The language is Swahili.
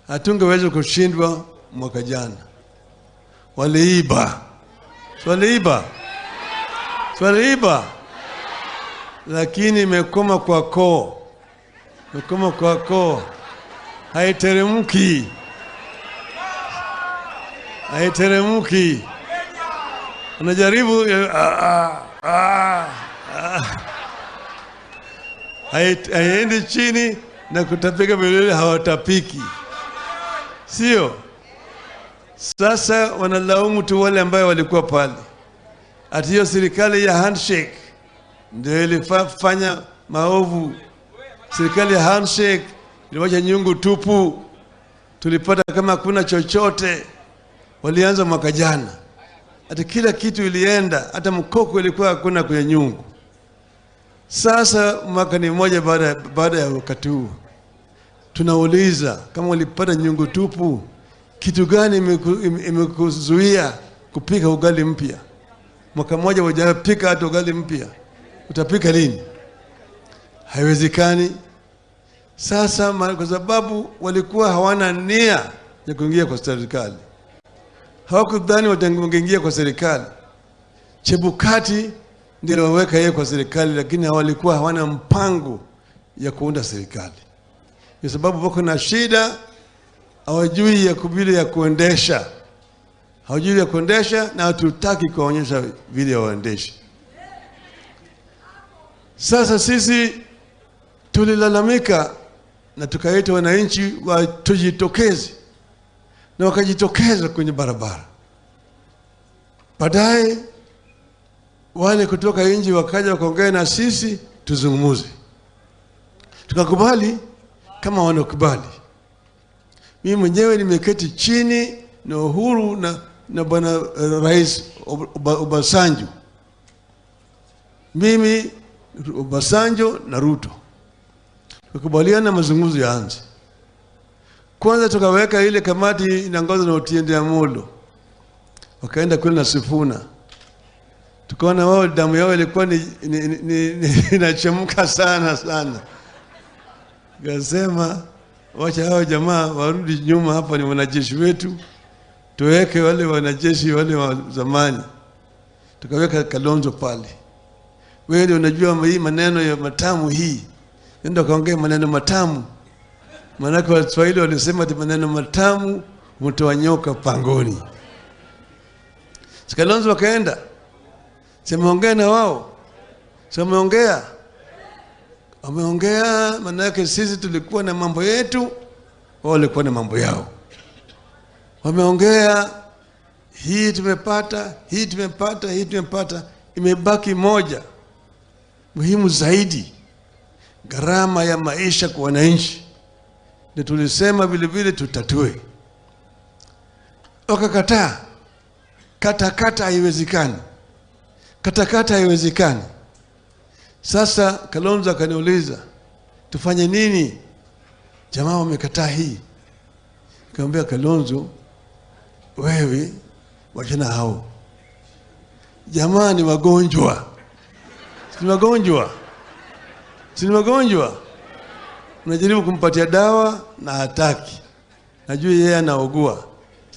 Hatungeweza kushindwa mwaka jana. Waliiba. Waliiba. Waliiba. Lakini imekoma kwa koo. Imekoma kwa koo. Haiteremki. Haiteremki. Unajaribu haiendi chini na kutapika vilevile hawatapiki. Sio? Sasa wanalaumu tu wale ambayo walikuwa pale. Ati hiyo serikali ya handshake ndio ilifanya maovu. Serikali ya handshake iliwacha nyungu tupu. Tulipata kama hakuna chochote. Walianza mwaka jana. Ati kila kitu ilienda, hata mkoko ilikuwa hakuna kwenye nyungu. Sasa mwaka ni mmoja baada ya wakati huu. Tunauliza kama walipata nyungu tupu, kitu gani imekuzuia kupika ugali mpya? Mwaka mmoja hujapika hata ugali mpya. Utapika lini? Haiwezekani. Sasa kwa sababu walikuwa hawana nia ya kuingia kwa serikali. Hawakudhani wataingia kwa serikali. Chebukati ndio waweka yeye kwa serikali, lakini walikuwa hawana mpango ya kuunda serikali. Kwa sababu wako na shida, hawajui ya vile ya kuendesha. Hawajui ya kuendesha na hatutaki kuonyesha vile waendeshe. Sasa sisi tulilalamika na tukaita wananchi tujitokeze, na wakajitokeza kwenye barabara. Baadaye wale kutoka nje wakaja wakaongea na sisi tuzungumuze. Tukakubali kama wanakubali. Mimi mwenyewe nimeketi chini na Uhuru na bwana Rais Obasanjo. Mimi, Obasanjo na Ruto. Tukakubaliana mazungumzo yaanze. Kwanza tukaweka ile kamati inaongozwa na Otiende Amollo. Wakaenda kule na Sifuna. Tukaona wao damu yao ilikuwa ni inachemka sana sana. Tukasema wacha hao jamaa warudi nyuma, hapa ni wanajeshi wetu. Tuweke wale wanajeshi wale wa zamani. Tukaweka Kalonzo pale. Wewe ndio unajua hii maneno ya matamu hii. Nenda kaongea maneno matamu. Maanake Waswahili walisema ati maneno matamu humtoa nyoka pangoni. Kalonzo wakaenda. Simeongea na wao. Simeongea. Wameongea, maanake sisi tulikuwa na mambo yetu, wao walikuwa na mambo yao. Wameongea, hii tumepata, hii tumepata, hii tumepata, imebaki moja muhimu zaidi, gharama ya maisha kwa wananchi. Ndio tulisema vile vile tutatue. Wakakataa. Kata kata haiwezekani. Kata kata haiwezekani. Sasa Kalonzo akaniuliza, tufanye nini? Jamaa wamekataa hii. Nikamwambia Kalonzo, wewe wachana hao. Jamaa ni wagonjwa. Si wagonjwa. Si wagonjwa. Unajaribu kumpatia dawa na hataki. Najua yeye anaugua.